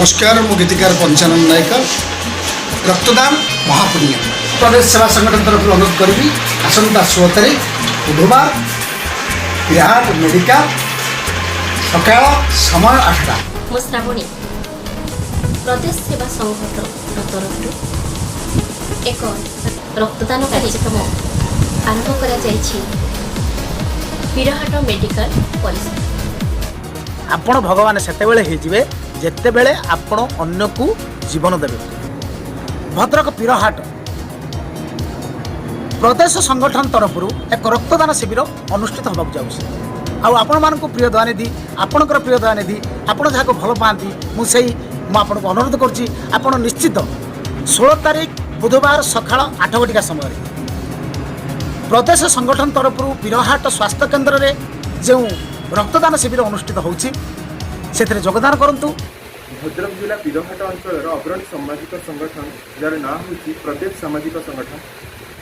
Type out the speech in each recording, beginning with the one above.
ନମସ୍କାର, ମୁଁ ଗୀତିକାର ପଞ୍ଚାନନ ନାୟକ। ରକ୍ତଦାନ ମହାପୁଣ୍ୟ। ପ୍ରଦେଶ ସେବା ସଂଗଠନ ତରଫରୁ ଅନୁରୋଧ କରିବି, ଆସନ୍ତା 16 ତାରିଖ ବୁଧବାର, ବିରାଟ ମେଡ଼ିକାଲ, ସକାଳ ସମୟ 8ଟା। ମୁଁ ଶ୍ରାବଣୀ, ପ୍ରଦେଶ ସେବା ସଂଗଠନ ତରଫରୁ ଏକ ରକ୍ତଦାନ କାର୍ଯ୍ୟକ୍ରମ ଆରମ୍ଭ କରାଯାଇଛି ପିରହାଟ ମେଡ଼ିକାଲ ପରିସର। ଆପଣ ଭଗବାନ ସେତେବେଳେ ହେଇଯିବେ, ଯେତେବେଳେ ଆପଣ ଅନ୍ୟକୁ ଜୀବନ ଦେବେ। ଭଦ୍ରକ ପିରହାଟ ପ୍ରଦେଶ ସଂଗଠନ ତରଫରୁ ଏକ ରକ୍ତଦାନ ଶିବିର ଅନୁଷ୍ଠିତ ହେବାକୁ ଯାଉଛି। ଆଉ ଆପଣମାନଙ୍କୁ ପ୍ରିୟ ଦୟାନିଧି, ଆପଣଙ୍କର ପ୍ରିୟ ଦୟାନିଧି, ଆପଣ ଯାହାକୁ ଭଲ ପାଆନ୍ତି, ମୁଁ ଆପଣଙ୍କୁ ଅନୁରୋଧ କରୁଛି, ଆପଣ ନିଶ୍ଚିତ 16 ତାରିଖ ବୁଧବାର ସକାଳ 8 ଘଟିକା ସମୟରେ ପ୍ରଦେଶ ସଂଗଠନ ତରଫରୁ ପିରହାଟ ସ୍ୱାସ୍ଥ୍ୟ କେନ୍ଦ୍ରରେ ଯେଉଁ ରକ୍ତଦାନ ଶିବିର ଅନୁଷ୍ଠିତ ହେଉଛି, ସେଥିରେ ଯୋଗଦାନ କରନ୍ତୁ। ଭଦ୍ରକ ଜିଲ୍ଲା ପିରହାଟ ଅଞ୍ଚଳର ଅଗ୍ରଣୀ ସାମାଜିକ ସଂଗଠନ, ଯାହାର ନାଁ ହେଉଛି ପ୍ରଦେଶ ସାମାଜିକ ସଂଗଠନ,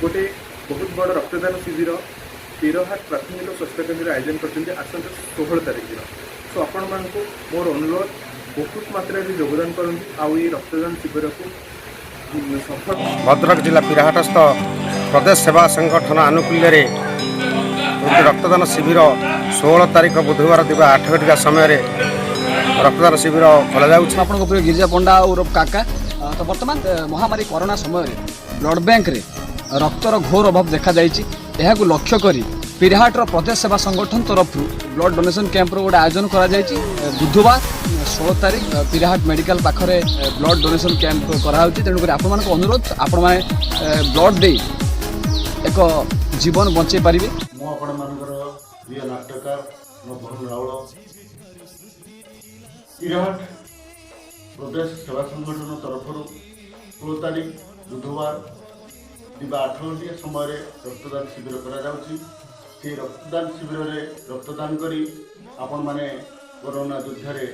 ଗୋଟେ ବହୁତ ବଡ଼ ରକ୍ତଦାନ ଶିବିର ପିରହାଟ ପ୍ରାଥମିକ ସ୍ୱାସ୍ଥ୍ୟ କେନ୍ଦ୍ରରେ ଆୟୋଜନ କରିଛନ୍ତି ଆସନ୍ତା 16 ତାରିଖ ଦିନ। ସୋ ଆପଣମାନଙ୍କୁ ମୋର ଅନୁରୋଧ, ବହୁତ ମାତ୍ରାରେ ଯୋଗଦାନ କରନ୍ତୁ ଆଉ ଏଇ ରକ୍ତଦାନ ଶିବିରକୁ ସଫଳ ଭଦ୍ରକ ଜିଲ୍ଲା ପିରାହାଟସ୍ଥ ପ୍ରଦେଶ ସେବା ସଂଗଠନ ଆନୁକୂଲ୍ୟରେ ଗୋଟିଏ ରକ୍ତଦାନ ଶିବିର 16 ତାରିଖ ବୁଧବାର ଦିବା 8 ଘଟିକା ସମୟରେ ରକ୍ତଦାନ ଶିବିର ଖୋଲାଯାଉଛି। ଆପଣଙ୍କ ପ୍ରିୟ ଗିରିଜା ପଣ୍ଡା ଓରଫ କାକା। ତ ବର୍ତ୍ତମାନ ମହାମାରୀ କରୋନା ସମୟରେ ବ୍ଲଡ୍ ବ୍ୟାଙ୍କରେ ରକ୍ତର ଘୋର ଅଭାବ ଦେଖାଯାଇଛି। ଏହାକୁ ଲକ୍ଷ୍ୟ କରି ପିରାହାଟର ପ୍ରଦେଶ ସେବା ସଂଗଠନ ତରଫରୁ ବ୍ଲଡ୍ ଡୋନେସନ୍ କ୍ୟାମ୍ପର ଗୋଟେ ଆୟୋଜନ କରାଯାଇଛି। ବୁଧବାର 16 ତାରିଖ ପିରାହାଟ ମେଡ଼ିକାଲ ପାଖରେ ବ୍ଲଡ୍ ଡୋନେସନ୍ କ୍ୟାମ୍ପ କରାହେଉଛି। ତେଣୁକରି ଆପଣମାନଙ୍କୁ ଅନୁରୋଧ, ଆପଣମାନେ ବ୍ଲଡ୍ ଦେଇ ଏକ ଜୀବନ ବଞ୍ଚେଇ ପାରିବେ। ମୁଁ ଆପଣମାନଙ୍କର ପ୍ରିୟ ନାଟ୍ୟକାର ନବଘନ ରାଉଳ। ପିରହାଟ ପ୍ରଦେଶ ସେବା ସଂଗଠନ ତରଫରୁ 16 ତାରିଖ ବୁଧବାର ଦିବା 8 ଘଟିକା ସମୟରେ ରକ୍ତଦାନ ଶିବିର କରାଯାଉଛି। ସେହି ରକ୍ତଦାନ ଶିବିରରେ ରକ୍ତଦାନ କରି ଆପଣମାନେ କରୋନା ଯୁଦ୍ଧରେ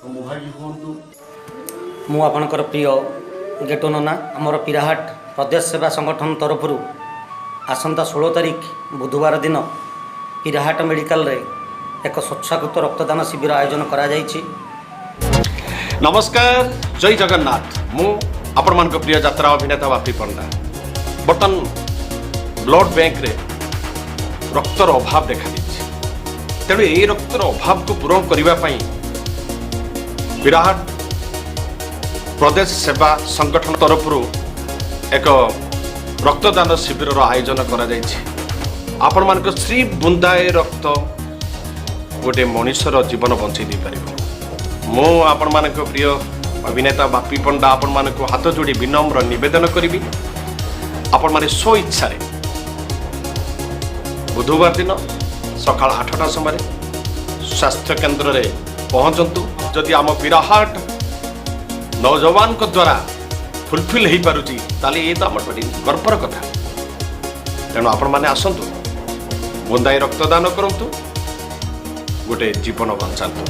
ସମଭାଗୀ ହୁଅନ୍ତୁ। ମୁଁ ଆପଣଙ୍କର ପ୍ରିୟ ଗେଟୁ ନନା। ଆମର ପିରାହାଟ ପ୍ରଦେଶ ସେବା ସଂଗଠନ ତରଫରୁ ଆସନ୍ତା 16 ତାରିଖ ବୁଧବାର ଦିନ ପିରାହାଟ ମେଡ଼ିକାଲରେ ଏକ ସ୍ୱେଚ୍ଛାକୃତ ରକ୍ତଦାନ ଶିବିର ଆୟୋଜନ କରାଯାଇଛି। ନମସ୍କାର, ଜୟ ଜଗନ୍ନାଥ। ମୁଁ ଆପଣମାନଙ୍କ ପ୍ରିୟ ଯାତ୍ରା ଅଭିନେତା ବାପି ପଣ୍ଡା। ବର୍ତ୍ତମାନ ବ୍ଲଡ୍ ବ୍ୟାଙ୍କରେ ରକ୍ତର ଅଭାବ ଦେଖାଦେଇଛି। ତେଣୁ ଏହି ରକ୍ତର ଅଭାବକୁ ପୂରଣ କରିବା ପାଇଁ ବିରାଟ ପ୍ରଦେଶ ସେବା ସଂଗଠନ ତରଫରୁ ଏକ ରକ୍ତଦାନ ଶିବିରର ଆୟୋଜନ କରାଯାଇଛି। ଆପଣମାନଙ୍କ ଶ୍ରୀ ବୁନ୍ଦାଏ ରକ୍ତ ଗୋଟେ ମଣିଷର ଜୀବନ ବଞ୍ଚେଇ ଦେଇପାରିବ। ମୁଁ ଆପଣମାନଙ୍କ ପ୍ରିୟ ଅଭିନେତା ବାପି ପଣ୍ଡା ଆପଣମାନଙ୍କୁ ହାତ ଯୋଡ଼ି ବିନମ୍ର ନିବେଦନ କରିବି, ଆପଣମାନେ ସ୍ୱ ଇଚ୍ଛାରେ ବୁଧବାର ଦିନ ସକାଳ 8ଟା ସମୟରେ ସ୍ୱାସ୍ଥ୍ୟ କେନ୍ଦ୍ରରେ ପହଞ୍ଚନ୍ତୁ। ଯଦି ଆମ ପିରାହାଟ ନୌଜବାନଙ୍କ ଦ୍ୱାରା ଫୁଲଫିଲ୍ ହେଇପାରୁଛି, ତାହେଲେ ଏ ତ ଆମର ଗର୍ବର କଥା। ତେଣୁ ଆପଣମାନେ ଆସନ୍ତୁ, ବୁନ୍ଦାଏ ରକ୍ତଦାନ କରନ୍ତୁ, ଗୋଟେ ଜୀବନ ବଞ୍ଚାନ୍ତୁ।